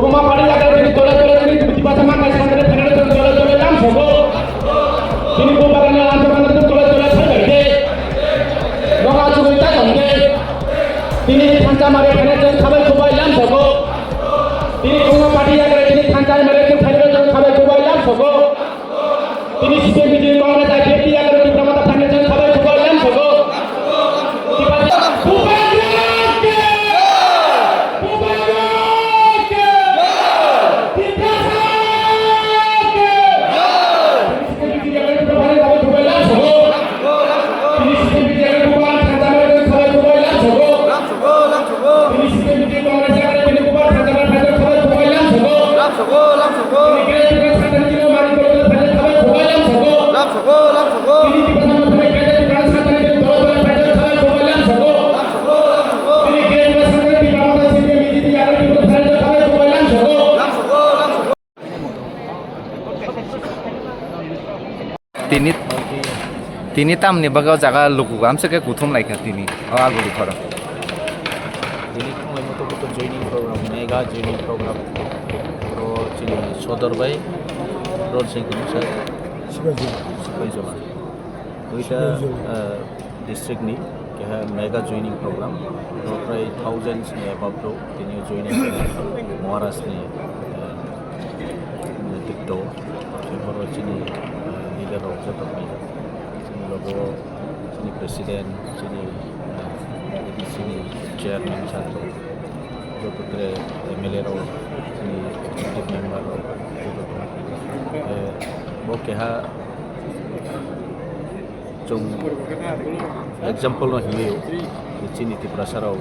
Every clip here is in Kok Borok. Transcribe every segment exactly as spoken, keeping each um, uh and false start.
Buma pari jaga tini tole tole tini tini tiba sama kai sangre phenare tini tole tole lam sogo. Tini buma pari jaga tini tole tole tole tole. Noga chugui ta jong de. Tini thansa mare phenare tini khabai khubai lam sogo. Tini buma pari jaga tini thansa mare tini phenare tini khabai khubai lam sogo. Tini C P M meeting Congress I P F T agar Tipra Motha Foundation sabai sabai lam sogo. Tipra Motha Foundation ke! Tipra Motha Foundation ke! Tipra Motha Foundation ke! Tini C P M meeting agar Tipra Motha Foundation sabai sabai lam sogo. Tini C P M meeting agar Tipra Motha Foundation sabai sabai lam sogo. Tini C P M meeting Congress agar Tipra Motha Foundation sabai sabai lam sogo. Tini, tini tamni bagwi o jaga lukugo amswk khe kuthum laikha tini o aguli khoro. Tini thanglaima tabuk joining program, mega joining program. Oro chini sodor bai, road side kunu sir. Sipaijala. Sipaijala. Duita, Sipaijala. Eh, district ni keha mega joining program. Oro prai thousands ni above rok tini joining khainai. Maharaj ni, eh, netrito. Oro chini, eh, leader rok joto phai. Chini logo chini president, chini, eh, A D C ni chairman sir rok, joto tere M L A rok, chini executive member rok, joto tongo. Eh, bo keha chwng example no hinwi chini Tiprasa rok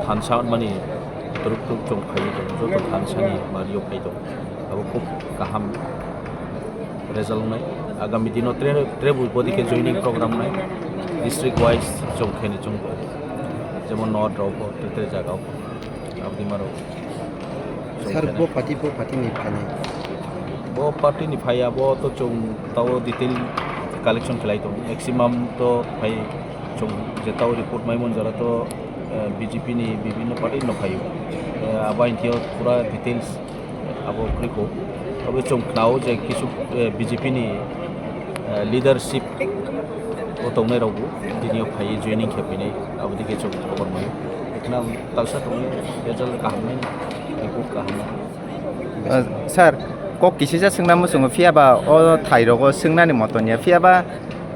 thansa mani turuk turuk chwng phaiwi tongo, joto thansa ni mario phai tongo. Abo khub kaham result wngnai. Agami dino tre, tre body khe joining program wngnai. District wise chwng khe ni chwng bo. Jemon North rok bo, tre tre jaga o bo. Abdi maro. Sir, bo party, bo party ni phainai. Bo party ni phaiya, bo to chwng tao detail collection khlai tongo. Maximum to phai chwng je tao report mai mon jora to, eh, B J P ni bibhinno party no phaio. Eh, abo hinkhe pura details abo kwrwi kho. Abo chwng khnao je kisu, eh, B J P ni, eh, leadership o tongnai rok bo tini o phaiwi joining khe phainai, abo dike chwng khobor mai. Ekhna talsa tongo, result kaham nai, report kaham nai. Eh, sir, kok kisisa swngna muchungo, phiya ba o thai rogo swngnani moton ya, phiya ba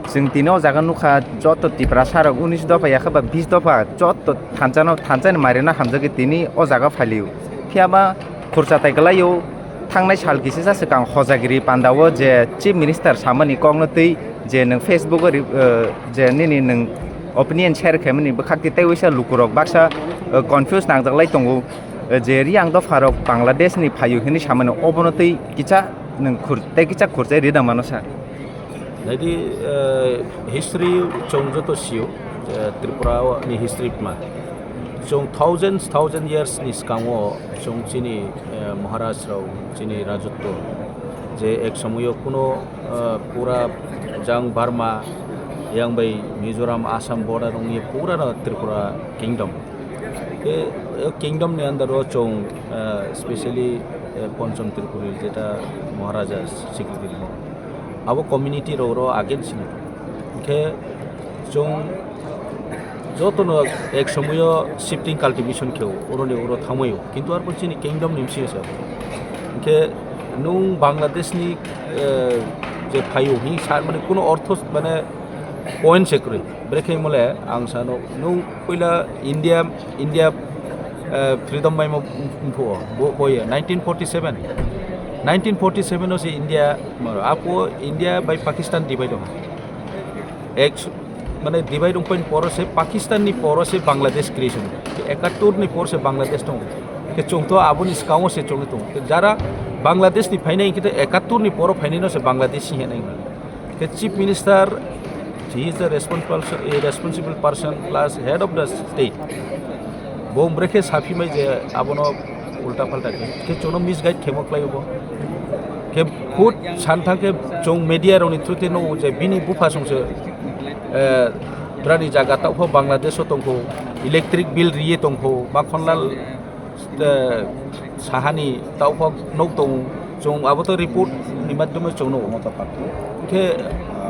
chwng tini o jaga nukha, joto Tiprasa rok unis dopha yakha ba bis dopha joto thansa no, thansa ni mari no hamjagwi tini o jaga phailio. Phiya ba khurcha tai kwlaio, thangnai sal kisisa swkang Hojagiri pandao je Chief Minister samani kokno twi je nwng Facebook o ri-, eh, je nini nwng opinion share khaimani bwkhak twi tei waisa lukurok baksa, eh, confuse nangjaklai tongo, eh, je Riang dopharok Bangladesh ni phaio hinwi samani obono twi kicha nwng khur-, tei kicha khurchai rida mano sa. Naidi, eh, history chwng joto sio, eh, Tripura ni history ma. Chwng thousands, thousand years ni swkango chwng chini, eh, Maharaj rok, chini rajotwo je ek somoyo kuno, eh, pura jang Burma, yang bai Mizoram, Assam border ongni pura no Tripura kingdom. Ke, eh, kingdom ni under o chwng, eh, specially, eh, Pancham Tripuri jeta Maharaja secretary mo. Abo community rok ro against ni. Khe chwng joto no ek somoyo shifting cultivation kheo, oro ni oro thangmaio. Kintu arpor chini kingdom ni bisi se. Khe nung Bangladesh ni, eh, je phaio hi sa mane kuno ortho mane point se kwrwi. Brekhe mole ang sano nung puila India, India, eh, freedom maimo phuo, bo, bo ye nineteen forty-seven. Nineteen forty-seven o se India, maro, apo India bai Pakistan divide ong. Ek, mane divide ong point poro se Pakistan ni poro se Bangladesh creation. Ekattur ni por se Bangladesh tong. Ke chwng to aboni skango se chwng tong. Ke jara Bangladesh ni phainai ke ekattur ni poro phainai no se Bangladesh si henai. The Chief Minister, he is the responsible, a responsible person plus head of the state. Bo brekhe saphimai je abono ulta palta khe, khe chwngno misguide khemo khlai bo. Khe khud santha khe chwng media rokni through te no je bini bupha songse, eh, brani jaga tao pho Bangladesh o tongkho, electric bill riye tongkho, Makhonlal, eh, Sahani tauphok nok tongo, chwng abo to report ni madhyome chwng nugo. Hwnkhe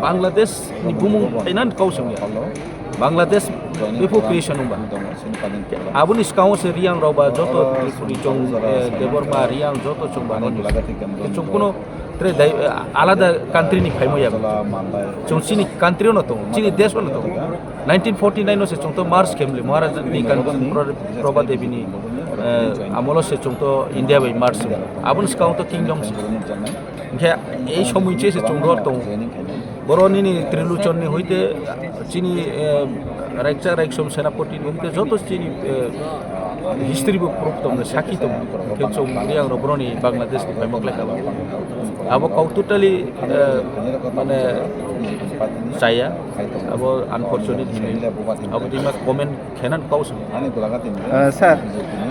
Bangladesh ni bumung khainani kau chwng ya. Bangladesh before creation wngba. Aboni swkango se Riyang rok ba joto Tripuri chwng, eh, Debbarma, Riyang joto chwng ba nai. Chwng kuno tre dai, eh, alada country ni phaimo ya. Chwng chini country no tongo, chini desh no tongo. Nineteen forty nine no se chwng to March kemli Maharaja ni country Pro-, Prabha Devi ni, eh, amolo se chwng to India bai March. Aboni swkango to kingdom se. Hwnkhe ei somoi se chwng rw tongo. Boro nini Trilochon ni hoite chini, eh, Raikcha Raiksom Senapati ni hoite joto chini, eh, history bo proof tongo, sakhi tongo. Hwnkhe chwng Riyang rok boroni Bangladesh ni phaimok lekha bo. Abo kok totally, eh, mane chaya. Abo unfortunate hinwi. Abo twi ma comment khenan kau song. Eh, sir,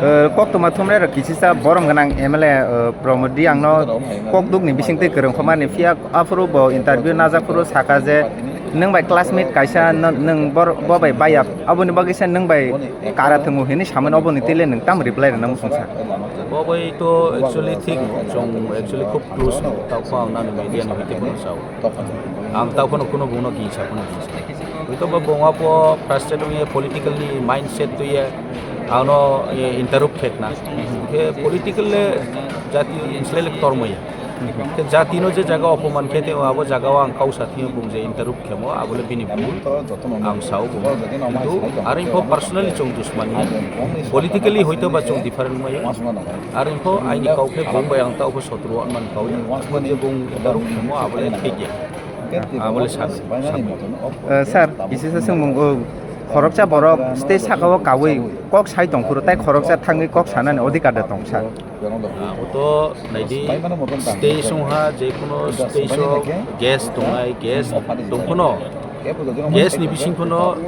eh, koktwma thumrai rok kisisa borom gwnang M L A, eh, Pramod Riyang no kokduk ni bising twi kwrwng khomani phiya aphuru bo interview najak phuru saka je nwng bai classmate kaisa no-, nwng bor-, bo bai baya, aboni bagwi se nwng bai kara thwngo hinwi samani, oboni twi le nwng tamo reply rwna muchung sa? Bo bai to actually thik no, chwng actually khub close no, tao kho ang nani media ni hoite bono sao. Ang tao kheno kuno bungno gingsa, kuno gingsa. Hoito ba bung apo frustrated wngya, political ni mindset tuya, ano, eh, interrupt khekna. Khe political le jati inslele tormaya. Khe jati no je jaga opoman khe te abo jaga o ang kau sa thwiyo bung je interrupt khemo, abo le bini bul. Ang sao bung. Kintu aro info personally chwng dusmani. Politically hoito ba chwng different maya. Aro info aini kau khe bung bai ang tao kho sotro an man kau ya. Je bung interrupt khemo, abo le thik ya. Abo le sab-, sab-. Eh, sir, kisisa swngmung, oh, khoroksa borok stage saka o kaui kok sai tong phuru, tai khoroksa thangwi kok sanani odhikar da tong, sir? Ah, o to naidi, stage wngha, je kuno stage o guest tongnai, guest tong phano, guest ni bising phano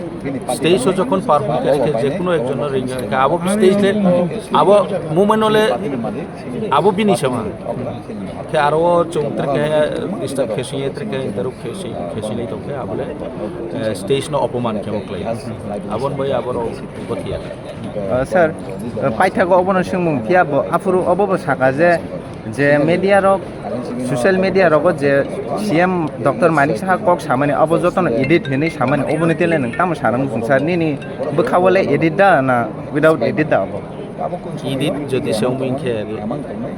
stage o jokhon perform khe, khe je kuno ekjon no ringya khe, abo stage le, abo moment o le, abo bini sama. Khe aro o chwng tre khe disturb khe singye, tre khe interrupt khe sing, khe singye tong khe abo le, eh, stage no opoman khe mo klai. Abon bai abo rok gothi ya. Uh, sir, uh, paithago obono swngmung phiya bo, aphuru obo bo saka je, je media rok, social media rogo je C M Doctor Manik Saha kok samani, obo jotono edit hinwi samani, oboni tele nwng tamo sanang muchung, sir, nini bwkha o le edit da na without edit da obo? Edit jodi se wngmung khe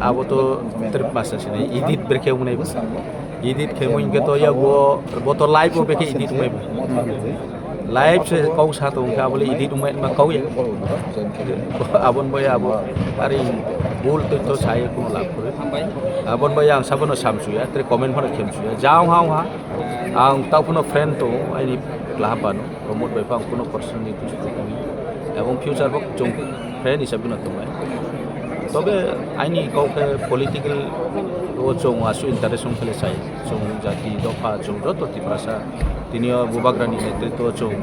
abo to trip masa sini edit brekhe wngnai bo. Edit khe wngkhe to ya bo, bo to live o bekhe edit wngnai bo. Live se kok sa tong khe abo le edit wngmai ma kau ya. Abon bai abo ari bul to to sai kuno lab kore. Abon bai ang sabono samsu ya, tre comment phano khemsu ya. Jang hang ha. Ang tao phano friend to aini klahap bano. Pramod bai phang kuno personally dustu kami. Ebong future bo chwng friend hisabe no tongnai. Tobe aini kok khe political o chwng asu interaction khe sai. Chwng jati dopha chwng joto Tiprasa. Tini o Bubagrani netritwo chwng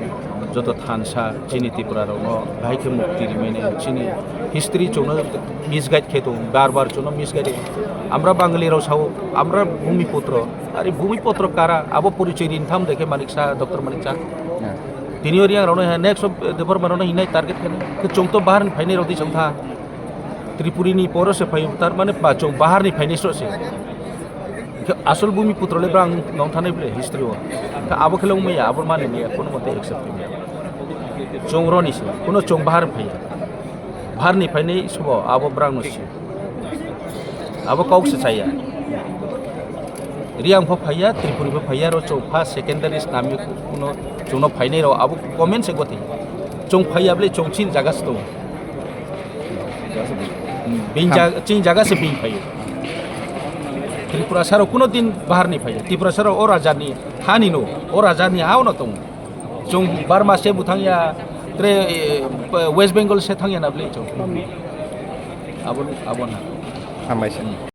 joto thansa chini Tripura rokno bahai khe mukti rimani chini history chwngno misguide khe tongo. Bar bar chwngno misguide. Amra Bangali rok sao, amra Bhumiputro. Ari Bhumiputro kara, abo porichoi rintham dekhe Manik Saha, Doctor Manik Saha. Tini o Riyang rokno he next of Debbarma rokno hinai target khe. Khe chwng to bahar ni phainai rok di chwng tha. Tripuri ni poro se phaio, tar mane ba chwng bahar ni phainai sro se. Khe asol Bhumiputro le brang nong thanai ble history o. Khe abo khe long maya, abo mani maya, kono mote accept maya. Chwng roni se, kono chwng bahar phaiya. Bahar ni phainai sobo abo brang no se. Abo kok se chaya. Riyang pho phaiya, Tripuri pho phaiya, ro chwng pha secondary snami kuno chwngno phainai rok abo comment se goti. Chwng phaiya ble chwng chin jaga se tongo. Bini jaga, chini jaga se bini phaio. Tripura saro kuno din bahar ni phaio. Tripura saro o raja ni ha ni no, o raja ni ha no tongo. Chwng Burma se buthang ya, tre, eh, West Bengal se thang ya na ble chwng. Abo, abo na. Hambai se.